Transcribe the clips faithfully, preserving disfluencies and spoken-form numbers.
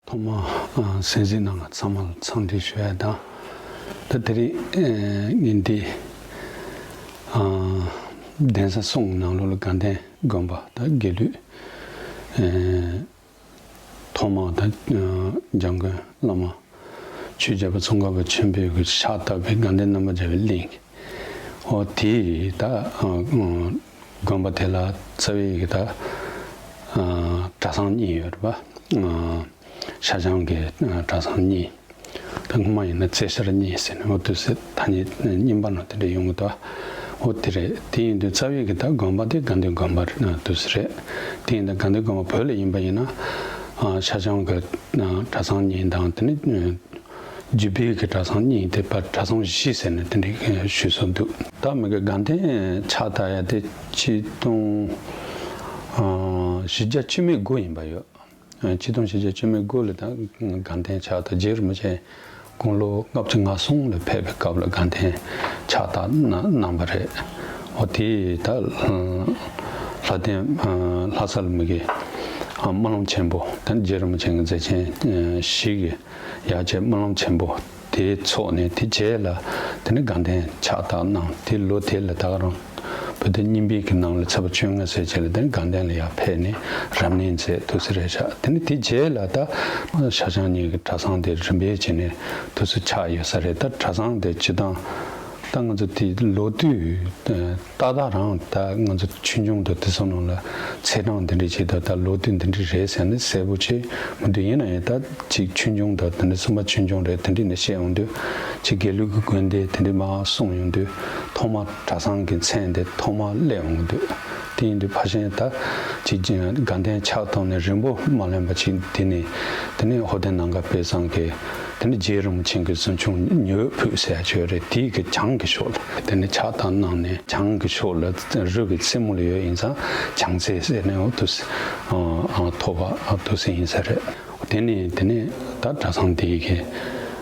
ཐོག་མར་ཨ་གསན་གཟིགས་གནང་མཁན་ཚང་མ་ལ་འཚམས་འདྲི་ཞུ་ཡ་དང་། ད་དེ་རིང་ཨ་ངས་འདི་ཨ་གདན་ས་གསུམ་ནང་ལོགས་ལ་དགའ་ལྡན་དགོན་པ་ད་དགེ་ལུགས་ཨ་ཐོག་མ་ད་ཨ་འཇམ་མགོན་བླ་མ་ཆོས་རྒྱལ་པོ་ཙོང་ཁ་པ་ཆེན་པོས་ཕྱག་བཏབ་པའི་དགའ་ལྡན་རྣམ་པར་རྒྱལ་བའི་གླིང་། འོ་དེ་ད་ཨ་དགོན་པ་དེ་ལ་རྩ་བའི་གི་ད་ཨ་གྲྭ་ཚང་གཉིས་ཡོད་རེད་པ། ཨ་ཤར་བྱང་གི་ཨ་གྲྭ་ཚང་གཉིས། ད་སྔོན་མ་ཡིན་ན་རྩེ་ཤར་གཉིས་ཟེར་ནས་འོ་དུས་སུ་ཐ་སྙད་རྙིང་པ་ནང་དེ་འདྲ་ཡོང་གི་འདུག་འོ་དེ་རེད། དེ་ཡིན་དུས་རྩ་བའི་གི་ད་དགོན་པ་དེ་དགའ་ལྡན་དགོན་པ་ཨ་དུས་སུ་རེད། དེ་ཡིན་ད་དགའ་ལྡན་དགོན་པ་བོད་ལ་ཡིན་པ་ཡིན་ན་ཨ་ཤར་བྱང་གི་ཨ་གྲྭ་ཚང་གཉིས་དང་དེ་ནས་ཨ་བརྒྱུད་པའི་གི་གྲྭ་ཚང་གཉིས་དེ་བར་གྲྭ་ཚང་བཞི་ཟེར་ནས་དེ་འདྲའི་ཞུས་སོ་འདུག་ད་མི་གི་དགའ་ལྡན་ཕྱག་བཏབ་ཡ་དེ་ཆིག་སྟོང་ཨ་བཞི་བརྒྱ་བཅུ་མེད་དགུ་ཡིན་པ་ཡོད། ཨ་ཆིག་སྟོང་བཞི་བརྒྱ་བཅུ་མེད་དགུ་ལ་ད་དགའ་ལྡན་ཕྱག་བཏབ། རྗེ་རིན་པོ་ཆེ་དགུང་ལོ་ལྔ་བཅུ་ང་གསུམ་ལ་ཕེབས་པའི་སྐབས་ལ་དགའ་ལྡན་ཕྱག་བཏབ་གནང་གནང་བ་རེད། འོ་དེ་ད་ལྷ་ལྡན་ལྷ་ས་ལ་མི་གི་སྨོན་ལམ་ཆེན་པོ་ད་རྗེ་རིན་པོ་ཆེ་གི་མཛད་ཆེན་བཞི་གི་ཡར་རྒྱས་སྨོན་ལམ་ཆེན་པོ་དེ་ཚོགས་ནས་དེ་རྗེས་ལ་དེ་ནས་དགའ་ལྡན་ཕྱག་བཏབ་གནང་། དེ་ལོ་དེ་ལ་ད་ག་རང་བོད་དོན་རྙིང་པའི་གི་ནང་ལ་ཚེས་པ་བཅོ་ལྔ་ཟེར་བྱས་ལ་དེ་ནས་དགའ་ལྡན་ལ་ཡར་ཕེབས་ནས་རབ་གནས་མཛད་འདུག་སེ་རེད་ཤག་དེ་ནས་དེ་རྗེས་ལ་ད་ཤར་བྱང་གཉིས་ཀྱི་གྲྭ་ཚང་དེ་རིམ་པས་བྱས་ནས་འདུག་སེ་ཆགས་ཡོད་ས་རེད། ད་གྲྭ་ཚང་དེ་སྤྱི་བཏང་ད་ང་ཚོ་དེ་ལོ་དུས་ཏག་ཏག་རང་ད་ང་ཚོ་ཆོས་འབྱུང་དང་དེ་ཚོ་ནང་ལ་ཚེས་གྲངས་འདི་འདྲ་བྱེད་དུས་ད་ལོ་དུས་འདི་འདྲ་རེད་ཟེར་ནས་གསལ་པོ་བྱེད་མི་འདུག་ཡིན་ན་ཡང་ད་ཅིག་ཆོས་འབྱུང་དང་དེ་འདྲ་གསུམ་པ་ཆོས་འབྱུང་རེད་དེ་འདྲ་ནས་བཤད་ཡོང་དུས་ཅིག་དགེ་ལུགས་ཀྱི་དགོན་སྡེ་དེ་འདྲ་མར་གསུངས་ཡོང་དུས་ཐོག་མར་གྲྭ་ཚང་གི་མཚན་དེ་ཐོག་མར་སླེབས་ཡོང་གི་འདུག་དེ་ཡིན་དུས་ཕལ་ཆེར་ད་ཅིག་དགའ་ལྡན་ཕྱག་བཏབ་ནས་རིང་པོ་མ་ལོན་པ་ཅིག་དེ་ནས་དེ་ནས་ཧོར་ལྡན་ནམ་མཁའ་དཔལ་བཟང་གིས་དེ་ནས་རྗེ་རིན་པོ་ཆེ་གི་གཟིམ་ཆུང་ཉི་འོད་ཕུད་ཟེར་ཡ་ཅིག་ཡོད་རེད། དེའི་གི་བྱང་གི་ཕྱོགས་ལ་དེ་ནས་ཕྱག་བཏབ་གནང་ནས་བྱང་གི་ཕྱོགས་ལ་རི་གི་རྩེ་མོ་ལ་ཡོད་ཡིན་ཙང་བྱང་རྩེ་ཟེར་ནས་འོ་དུས་ཐོགས་པ་དུས་ཡིན་ས་རེད། དེ་ནས་དེ་ནས་ད་གྲྭ་ཚང་དེའི་གི་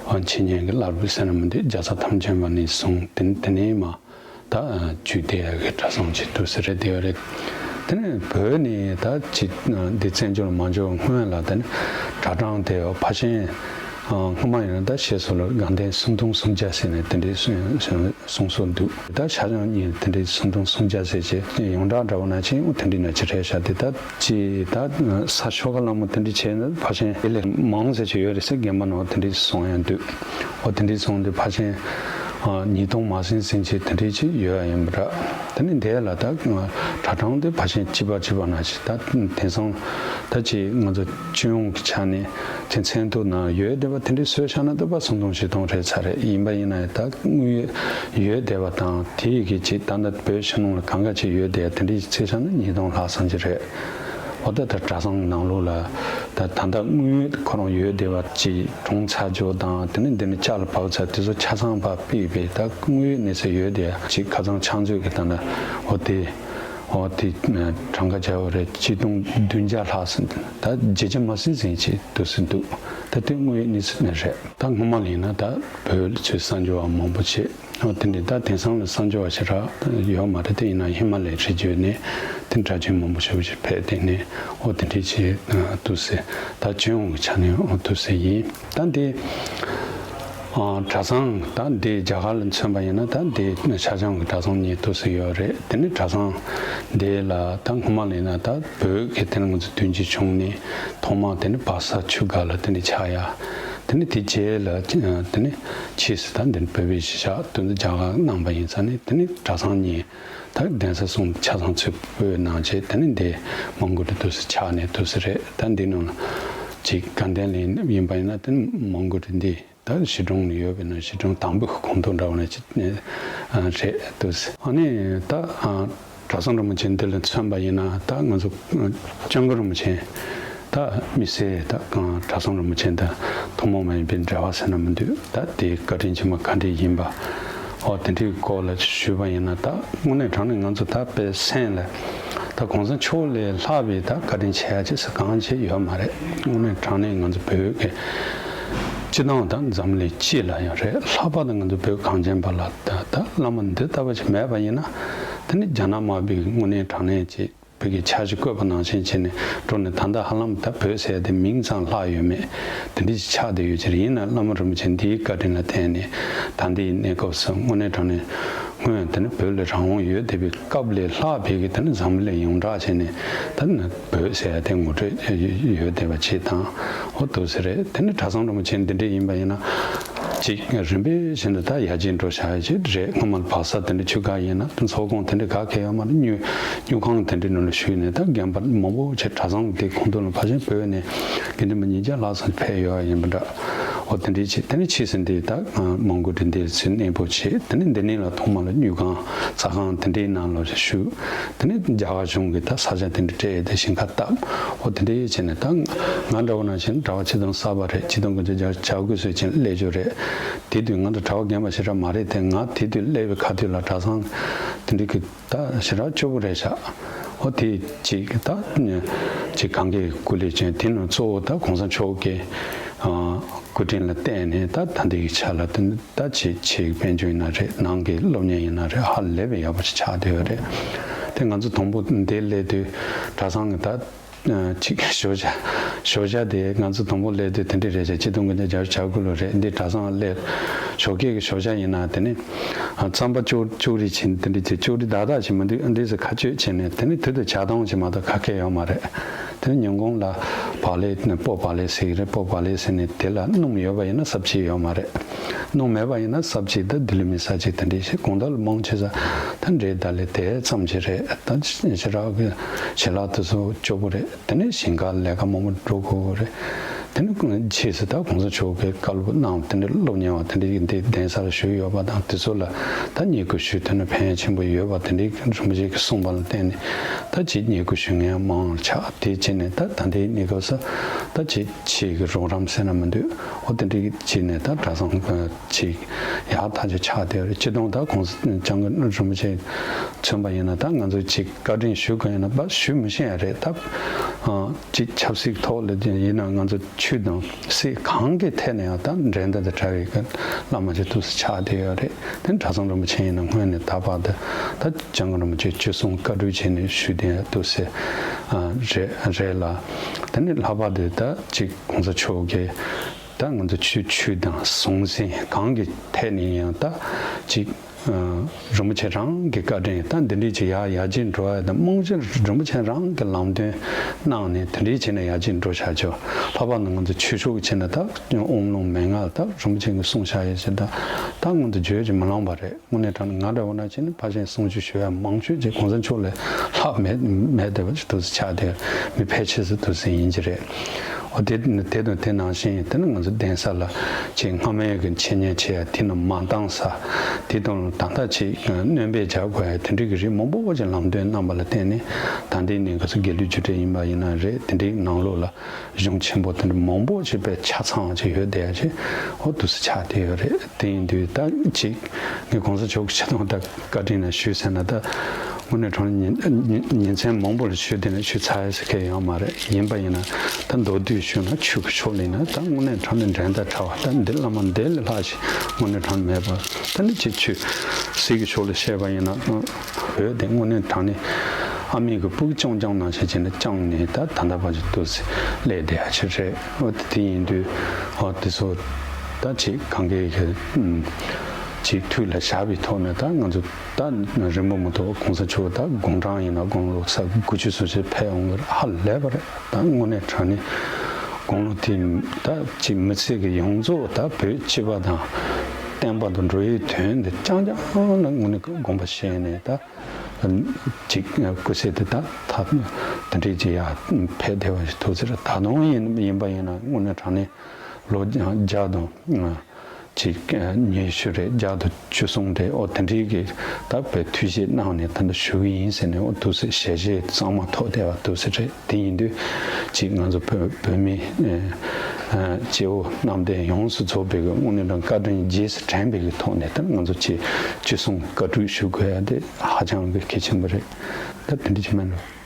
འཆད་ཉན་གྱི་བླ་སྦུག་ཟེར་ན་མི་འདུག་རྒྱལ་ཚབ་ཐམས་ཅད་པ་ནས་བཟུང་དེ་ནས་དེ་ནས་མ་ད་ཆོས་སྡེ་ཡ་གི་གྲྭ་ཚང་ཅིག་འདུག་སེ་རེད་བསྡད་ཡོད་རེད། དེ་ནས་བོད་ནས་ད་ཅིག་འདི་བཙན་བྱོལ་མ་འབྱོར་སྔོན་ལ་དེ་ནས་གྲྭ་གྲངས་དེ་ཕལ་ཆེར་སྔོན་མ་ཡིན་ན་ད་བཤད་སྲོལ་ལ་དགའ་ལྡན་སུམ་སྟོང་སུམ་བརྒྱ་ཟེར་ནས་དེ་འདྲའི་གསུང་གསུང་སྲོལ་འདུག་ད་ཤར་བྱང་གཉིས་དེ་འདྲའི་སུམ་སྟོང་སུམ་བརྒྱ་ཟེར་བྱས་ཡོངས་གྲགས་འདྲ་བོ་ན་ཅིག་དེ་འདྲའི་ན་ཅིག་རེད་ཤག་དེ་ད་ཅིག་ད་ས་ཆོ་ག་ལ་མོ་དེ་འདྲའི་བྱས་ན་ཕལ་ཆེར་དེ་ལས་མང་ཟེར་གྱི་ཡོད་རེད་ཟེར་རྒན་པ་ནང་དེ་འདྲའི་གསུང་ཡང་འདུག་འོ་དེ་འདྲའི་གསུང་དུས་ཕལ་ཆེར་ཉིས་སྟོང་མ་ཟིན་ཟིན་ཅིག་དེ་འདྲའི་ཅིག་ཡོད་ཡ་ཡིན་པ་འདྲ། དེ་ནས་དེ་ལ་ད་གྲྭ་གྲངས་དེ་ཕལ་ཆེར་གཅིག་པ་གཅིག་པ་ན་ཅིག་ད་དེང་སང་ད་ཅིག་ང་ཚོ་སྤྱི་ཡོངས་ཀྱི་ཆ་ནས་ཅིག་མཚན་ཐོ་ན་ཡོད་བསྡད་པ་དེ་འདྲའི་བཟོས་བཞག་ན་ད་པ་སུམ་སྟོང་བཞི་སྟོང་རེད་ཚར་རེད། ཡིན་པ་ཡིན་ན་ད་དངོས་ཡོད་བསྡད་པ་དང་དེ་ཡི་གི་ཅིག་ད་ལྟ་བོད་ཕྱི་ནང་ལ་གང་ག་ཅིག་ཡོད་བསྡད་དེ་འདྲའི་ཚེས་བཞག་ན་ཉིས་སྟོང་ལྷག་ཙམ་ཅིག་རེད། འོ་ད་ད་གྲྭ་ཚང་ནང་ལོགས་ལ་ད་ད་ལྟ་དངོས་ཡོད་ཁོ་རང་ཡོད་བསྡད་པ་ཅིག་གྲོངས་ཚར་རྒྱུ་དང་དེ་ནས་འདི་ནས་ཅ་ལག་བབས་ཚར་དེ་ཚོ་ཆ་ཚང་ཕར་ཕུད་པའི་ད་དངོས་ཡོད་གནས་ཚུལ་ཡོད་བསྡད་ཅིག་ཁ་སང་ཕྱག་མཛོད་ཀྱི་ད་ལྟ་འོ་དེ། འོ་དེ་གྲངས་ཀ་བྱ་བ་རེད། ཆིག་སྟོང་བདུན་བརྒྱ་ལྷག་ཙམ་ད་བརྗེ་ཆ་མ་ཟིན་ཟིན་ཅིག་འདུག་སེ་འདུག་ད་དེ་དངོས་ཡོད་གནས་ཚུལ་ནི་རེད། ད་སྔོན་མ་ལ་ཡིན་ན་ད་བོད་ལ་ཚུར་གསར་འབྱོར་བ་མང་པོ་བྱས། འོ་དེ་འདྲ་ད་དེང་སང་ལ་གསར་འབྱོར་བ་ཞེ་དྲག་ཡོད་མ་རེད། དེ་ཡིན་ན་ཧི་མ་ལ་ཡའི་རི་རྒྱུད་ནས་དེ་གྲྭ་རྒྱུན་མང་པོ་ཞེ་པོ་ཅིག་ཕེབས་དེ་ནས་འོ་དེ་འདྲ་ཅིག་འདུག་སེ་ད་སྤྱི་ཡོངས་ཀྱི་ཆ་ནས་འོ་འདུག་སེ་ཡིན། ད་འདི་ཨ་གྲྭ་ཚང་ད་འདི་རྒྱ་གར་ལ་མཚོན་པ་ཡིན་ན་ད་འདི་ཤར་བྱང་གི་གྲྭ་ཚང་གཉིས་འདུག་སེ་ཡོད་རེད། དེ་ནས་གྲྭ་ཚང་འདི་ལ་ད་སྔོན་མ་ལ་ཡིན་ན་ད་བོད་ཀྱི་དེ་ནས་ང་ཚོ་བདུན་ཅུ་བྱུང་ནས་ཐོག་མར་དེ་ནས་བལ་བཟའ་ཆུ་སྒར་ལ་དེ་ནས་ཆགས་ཡ། དེ་ནས་དེ་རྗེས་ལ་དེ་ནས་ཕྱིས་སུ་ད་འདི་ནས་བོད་པའི་གཞིས་ཆགས་དེ་ཚོ་རྒྱ་གར་གནང་པ་ཡིན་ཙང་ནས་དེ་ནས་གྲྭ་ཚང་གཉིས་ད་གདན་ས་གསུམ་ཆ་ཚང་ཚུར་བོད་གནང་བྱས་དེ་ནས་འདི་མང་གུ་རི་འདུག་སེ་ཆགས་ནས་འདུག་སེ་རེད། ད་འདི་ནང་ཅིག་དགའ་ལྡན་གླིང་ཡིན་པ་ཡིན་ན་དེ་ནས་མང་གུ་རི་འདི། ད་གཞིས་གྲོང་ལ་ཡོད་པས་ན་གཞིས་གྲོང་དང་པོའི་ཁོངས་གཏོགས་འདྲ་བ་ནས་ཅི་རེད་འདུག་ཟེར། ཨ་ནི་ད་གྲྭ་ཚང་རིན་པོ་ཆེ་འདི་ལ་མཚོན་པ་ཡིན་ན་ད་ང་ཚོ་སྐྱབས་མགོན་རིན་པོ་ཆེ་ད་མི་སེར་ད་གྲྭ་ཚང་རིན་པོ་ཆེ་ད་ཐུན་མོང་མ་ཡིན་པའི་འབྲེལ་བ་ཟེར་ན་མི་འདུག་ད་དེའི་བཀའ་དྲིན་ཆེན་པོ་ག་འདྲས་ཡིན་པ་འོ་དེ་འདྲའི་སྐོར་ལ་ཞུས་པ་ཡིན་ན་ད་དངོས་གནས་དྲང་གནས་ང་ཚོ་ད་དཔེ་སེམས་ལ་ད་གོང་ས་མཆོག་ལས་ལྷག་པའི་ད་བཀའ་དྲིན་ཆེ་ཡ་ཅིག་ཟེར་གང་ཅི་ཡོད་མ་རེད། དངོས་གནས་དྲང་གནས་ང་ཚོ་བོད་ཀྱི་སྤྱི་བཏང་དང་འཛམ་གླིང་སྤྱི་ལ་ཡང་རེད། ལྷག་པར་དུ་ང་ཚོ་བོད་གངས་ཅན་པ་ལ་ད་ད་བླ་མ་འདི་ལྟ་བུ་ཞིག་མེད་པ་ཡིན་ན་དེ་ནི་རྒྱ་ནག་དམར་པོའི་དངོས་གནས་དྲང་གནས་ཀྱི་ བོད་ཀྱི་ཆ་ཞིག་བཀོད་པ་ནང་བཞིན་བྱས་ནས་འགྲོ་ནས། ད་ལྟ་ཧ་ལམ་ད་བོད་ཟེར་ཡ་དེ་མིང་ཙམ་ལྷག་ཡོད་མེད་དེ་འདྲ་ཞིག་ཆགས་བསྡད་ཡོད་ཀྱི་རེད། ཡིན་ན་བླ་མ་རིན་པོ་ཆེ་འདིའི་བཀའ་དྲིན་ལ་བརྟེན་ནས་ད་ལྟའི་གནས་སྐབས་སུ་དངོས་གནས་དྲང་གནས་སྔོན་དེ་ནི་བོད་ལ་རང་དབང་ཡོད་བསྡད་པའི་སྐབས་ལས་ལྷག་པའི་གི་དེ་ནི་འཛམ་བུ་གླིང་ཡོངས་གྲགས་བྱས་ནས་ད་ནི་བོད་ཟེར་ཡ་དེ་ངོ་སྤྲོད་ཡོད་བསྡད་པ་ཅིག་དང་། འོ་འདུག་སེ་རེད། དེ་ནི་གྲྭ་ཚང་རིན་པོ་ཆེ་འདི་འདྲ་ཡིན་པ་ཡིན་ན། ཅིག་རིམ་པས་བཞིན་དུ་ད་ཡར་རྒྱས་འགྲོ་བཞག་ཡ་ཅིག་རེད། སྔོན་མ་ལ་བག་ས་དེ་འདྲ་ཆུ་ཁ་ཡིན་ན་ད་ཚོགས་ཁང་དེ་འདྲ་ག་གེ་ཡོད་མ་རེད། དངུལ་དངུལ་ཁང་དེ་འདྲའི་ནང་ལ་ཞུགས་ནས་ད་རྒན་པ་མང་པོ་ཅིག་གྲྭ་ཚང་དེ་ཁོངས་གཏོགས་ལ་ཕལ་ཆེར་བོད་ནས་དགེ་འདུན་པ་ཉིས་བརྒྱ་ལྷག་ཙམ་ཕེབས་ཡོད་ཡིན་པ་འདྲ། འོ་དེ་འདྲའི་ཅིག་དེ་ནས་ཕྱིས་སུ་འདི་ད་མོན་གྷོ་འདི་འདིར་ཚུར་གནས་སྤོ་བྱས། དེ་ནས་འདི་ནས་ལ་ཐོག་མ་ལ་དངུལ་ཁང་ཟ་ཁང་དེ་འདྲའི་ནང་ལ་ཞུགས། དེ་ནས་རྒྱ་གར་གཞུང་གིས་ད་ས་ཆ་དེ་འདྲ་སྤྲད་དེ་ཞིང་ཁ་བཏབ། འོ་དེ་འདྲ་བྱས་ནས་ད་ང་འདྲ་བོ་ནང་བཞིན་གྲྭ་པ་ཆིག་སྟོང་གསར་པ་རེད། ཆིག་སྟོང་དགུ་བརྒྱ་བརྒྱད་ཅུ་གྱ་དགུ་ཙམ་ཅིག་སླེབས་རྒྱུ་རེད། དེ་དུས་ང་ད་གྲྭ་པ་རྒན་པ་ཞེ་དྲག་མ་རེད་དེ། ང་དེ་དུས་སླེབས་པའི་ཁ་ཐུག་ལ་གྲྭ་ཚང་དེ་འདྲ་གི་ད་ཞེ་དྲག་སྐྱོ་པོ་རེད་ཤག་འོ་དེ་ཅིག་ད་ཅིག་གང་གི་སྐུ་ལས་བྱོན། དེ་ནང་གཙོ་བོ་ད་གོང་ས་མཆོག་གི་སྐུ་དྲིན་ལ་བརྟེན་ནས་ད་ད་འདི་གི་ཆ་ལ་དེ་ད་ཅིག་ཆེད་དཔལ་འབྱོར་ཡིན་ན་རེད། ནང་གི་སློབ་གཉེར་ཡིན་ན་རེད། ཧ་ལས་པའི་ཡག་པོ་ཞིག་ཆགས་བསྡད་ཡོད་རེད། དེ་ང་ཚོ་དང་པོ་འདིར་སླེབས་དུས་གྲྭ་ཚང་གི་ད་ཅིག་ཞོགས་ཇ་ཞོགས་ཇ་དེ་ང་ཚོ་དང་པོ་སླེབས་དུས་དེ་འདྲ་རེད་ཤག་ཆིག་སྟོང་དགུ་བརྒྱ་བརྒྱད་ཅུ་གྱ་དགུ་ལོ་རེད། འདི་གྲྭ་ཚང་སླེབས་ཞོགས་ཀས་ཀྱི་ཞོགས་ཇ་ཡིན་ན་དེ་ནི་རྩམ་པ་ཅོག་ཅོག་རི་བྱིན་དེ་འདྲ་ཅིག་ཅོག་རི་དག་དག་ཅིག་མི་འདུག་འདི་ཚོ་ཁ་གཅོད་བྱས་ནས་དེ་ནི་དེ་དུས་ཇ་དོང་ཅིག་མ་གཏོགས་ག་གེ་ཡོད་མ་རེད། དེ་ནི་ཉིན་གུང་ལ་བག་ལེབ་ནི་སྤོ་བག་ལེབ་ཟེར་གི་རེད། སྤོ་བག་ལེབ་ཟེར་ནས་དེ་ལ་སྣུམ་ཡོད་པ་ཡིན་ན་སབ་ཅིག་ཡོད་མ་རེད། སྣུམ་མེད་པ་ཡིན་ན་སབ་ཅིག་ད་དེ་ལས་མི་ཟ་ཅིག་དེ་འདྲ་ཞིག་གང་ལྟར་ལ་མང་ཆེ་ས་ད་འབྲས་དང་ལས་དེ་ཙམ་ཅིག་རེད། ད་ཞེ་དྲག་གི་ཞལ་ལག་དེ་ཚོ་སྐྱོ་པོ་རེད། དེ་ནས་ཞིང་ཁ་ལས་ཀ་མང་པོ་འགྲོ་དགོས་རེད། དེ་ནས་ཕྱིས་སུ་ད་གོང་ས་མཆོག་གིས་བཀའ་སློབ་གནང་། དེ་འདྲའི་སློབ་གཉེར་བ་དེ་འདྲའི་འདི་གདན་ས་ལ་བཞུགས་ཡོད་པ་དང་། དེ་ཚོ་ལ་ད་བསྙེན་བཀུར་ཞུས། དེ་ནས་ཕན་ཡོན་ཆེན་པོ་ཡོད་པ་དེ་འདྲའི་རིན་པོ་ཆེ་གིས་གསུངས་པ་ལ་བརྟེན་ནས་ད་ཅིག་བསྙེན་བཀུར་ཞུ་མཁན་མང་བ་ཆགས། དེ་བྱས་ནས་ད་ད་ལྟའི་གནས་སྐབས་སུ་ད་ཅིག་ཕྱིའི་གི་རོགས་རམ་ཟེར་ན་མི་འདུག་འོ་དེ་འདྲའི་བྱས་ནས་ད་གྲྭ་ཚང་ཅིག་ཡག་ཐག་ཆོད་ཆགས་བསྡད་ཡོད་རེད། སྤྱིར་བཏང་ད་གོང་ས་སྐྱབས་མགོན་རིན་པོ་ཆེ་མཚོན་པ་ཡིན་ན་ད་ང་ཚོ་ཅིག་བཀའ་དྲིན་ཞུ་དགོས་ཡིན་ན་ཕར་ཞུ་མི་ཤེས་ཡ་རེད། ད་ཅིག་ཆབ་སྲིད་ཐོག་ལ་ཡིན་ན་ང་ཚོ་ཆོས་དང་སྲིད་གང་གི་ཐད་ནས་ཡང་ད་འགྲན་ཟླ་དང་བྲལ་བའི་བླ་མ་ཅིག་ཏུ་ཆགས་བསྡད་ཡོད་རེད། དེ་གྲྭ་ཚང་རིན་པོ་ཆེ་ཡིན་ན་སྔོན་ནས་ད་བར་དུ་ད་སྐྱབས་མགོན་རིན་པོ་ཆེ་ཆོས་གསུང་བཀའ་སྒྲུབ་བྱས་ནས་ཞུས་བསྡད་འདུག་ཟེར། ཨ་རེད་རེད་ལ། དེ་ནས་ལྷག་པར་དུ་ད་ཅིག་གོང་ས་མཆོག་གིས་ད་ང་ཚོ་ཆོས་ཆོས་དང་ཟང་ཟིང་གང་གི་ཐད་ནས་ཡང་ད་ཅིག་ཨ་རིན་པོ་ཆེ་རང་གི་བཀའ་དྲིན་ད་འདི་འདྲའི་ཅིག་ཡར་ཡར་རྒྱས་འགྲོ་ཡ་དང་། རྨང་གཞི་རིན་པོ་ཆེ་རང་གི་ལམ་སྟོན་གནང་ནས་དེ་འདྲའི་བྱས་ནས་ཡར་རྒྱས་འགྲོ་བཞག་ཆོག་ལྷག་པར་དུ་ང་ཚོ་ཆོས་ཕྱོགས་ཀྱི་བྱས་ན་ད་དབང་ལུང་མན་ངག་ད་རིན་པོ་ཆེ་གིས་གསུངས་བཞག་ཡོད་ཅེས་ད་ད་ང་ཚོ་བརྗོད་ཀྱིས་མི་ལངས་པ་རེད། དངོས་གནས་དྲང་གནས་ང་འདྲ་བོ་ན་བྱས་ན་ཕར་ཕྱིན་གསུང་ཆོས་ཞུ་ཡ་མང་ཤོས་ཅིག་གོང་ས་མཆོག་ལས་ལྷག་མེད་མེད་བསྡད་པ་ཅིག་ཏོག་ཙམ་ཆགས་བསྡད། མི་ཕལ་ཆེ་ས་ཏོག་ཙམ་ཡིན་གྱི་རེད། འོ་དེ་དེ་དང་དེ་ནང་བཞིན་དེ་ནི་ང་ཚོ་གདན་ས་ལ་ཅིག་སྔ་མའི་གི་འཆད་ཉན་བྱེད་ཡ་དེ་རྣམས་མ་འདང་ས། དེ་དང་ད་ལྟ་ཅིག་སྣོན་པ་རྒྱག་དགོས་ཡ་དེ་འདྲའི་གི་རིགས་མང་པོ་ཅིག་ལམ་སྟོན་གནང་པ་ལ་བརྟེན་ནས་ད་ལྟའི་གནས་སྐབས་སུ་དགེ་ལུགས་རྒྱུགས་སྤྲོད་ཡིན་པ་ཡིན་ན་རེད། དེ་འདྲའི་ནང་ལོགས་ལ་གཞུང་ཆེན་པོ་དེ་འདྲ་མང་པོ་ཅིག་དཔེ་ཆ་ཚང་བ་ཅིག་ཡོད་བསྡད་ཡ་ཅིག་འོ་འདུག་སེ་ཆགས་བསྡད་ཡོད་རེད། དེ་ཡིན་དུས་ད་ཅིག་ངས་གོང་ས་མཆོག་གི་ཆེད་དུ་ད་བཀའ་དྲིན་ལ་ཞུས་ཟེར་ན་ད་དངོས་གནས་དྲང་གནས་ཉིན་ཉིན་ཉིན་མཚན་མང་པོ་ལ་ཞུས་བསྡད་ན་ཞུས་ཚར་ཡ་ཟེར་མཁན་ཡོད་མ་རེད། ཡིན་པ་ཡིན་ན་ད་མདོར་བསྡུས་ཞུས་ན་ཆོས་ཀྱི་ཕྱོགས་ལ་ཡིན་ན་ད་དངོས་གནས་དྲང་གནས་འགྲན་ཟླ་བྲལ་བ། ད་འདི་བླ་མ་འདི་ལས་ལྷག་ཞིག་དངོས་གནས་དྲང་གནས་མེད་པ། ད་ནི་ཅིག་ཆོས་སྲིད་ཀྱི་ཕྱོགས་ལ་བཤད་པ་ཡིན་ན། བོད་དེ་དངོས་གནས་དྲང་གནས་ཨ་མའི་གི་སྤུ་གུ་རྐྱང་རྐྱང་ནང་བཞིན་བྱས་ནས་བསྐྱངས་ནས་ད་ད་ལྟ་བར་དུ་ཏོག་ཙམ་སླེབས་བསྡད་ཡ་ཅིག་རེད། འོ་དེ་དེ་ཡིན་དུས་འོ་དེ་ཚོ་ད་ཅིག་གང་གའི་གི་ཅིག་ཐུགས་ལ་བཞག་པའི་ཐོག་ནས་ད་ང་ཚོ་ད་རིང་པོ་མ་གཏོགས་གོང་ས་མཆོག་ད་དགུང་གྲངས་ཡིན་ན་དགུང་ལོ་ས་དགུ་བཅུ་སོ་བཞི་ཕེབས་འོང་གི་རེད། ཧ་ལས་པ་རེད། ད་དངོས་གནས་དྲང་གནས་དགུང་ལོ་དེ་ད་ཅིག་མི་ཚེ་གི་ཡོངས་རྫོགས་ད་བོད་སྤྱི་པ་དང་བསྟན་པ་དང་འགྲོ་བའི་དོན་དེ་རྐྱང་རྐྱང་ལ་དངོས་གནས་དགོངས་པ་བཞེས་ནས་ད་ཅིག་སྐུ་ཚེ་དེ་ད་ད་དེ་འདྲའི་ཅིག་ཡར་ཕེབས་བསྡད་པ་ཞིག་འདུག་ཟེར། ད་དུང་ཡིན་ཡིན་པ་ཡིན་ན་དངོས་གནས་དྲང་གནས་ལོ་བརྒྱ་དང་ཅིག་ཉི་ཤུ་རེད། བརྒྱ་དང་བཅུ་གསུམ་རེད། འོ་དེ་འདྲའི་གི་ད་བོད་ཐུགས་བཞེད་གནང་ནས་ད་འདི་ཞུ་གི་ཡིན་ཟེར་ནས། འོ་འདུག་སེ་ཞལ་བཞེས་གཙང་མ་ཐོབ་བསྡད་པ་འདུག་སེ་རེད། དེ་ཡིན་དུས་ཅིག་ང་ཚོ་བོད་བོད་མི་ཨ་ཨ་སྐྱེ་བོ་རྣམས་དེ་ཡོངས་སུ་རྫོགས་པའི་གི་དངོས་གནས་དྲང་བཀའ་དྲིན་རྗེས་སུ་དྲན་པའི་གི་ཐོག་ནས་ད་ང་ཚོ་ཅིག་ཅི་གསུང་བཀའ་སྒྲུབ་ཞུ་དགོས་ཡ་དེ་ཧ་ཅང་གི་གལ་ཆེན་པོ་རེད། ད་དེ་འདྲ་ཅིག་མིན་འགྲོ།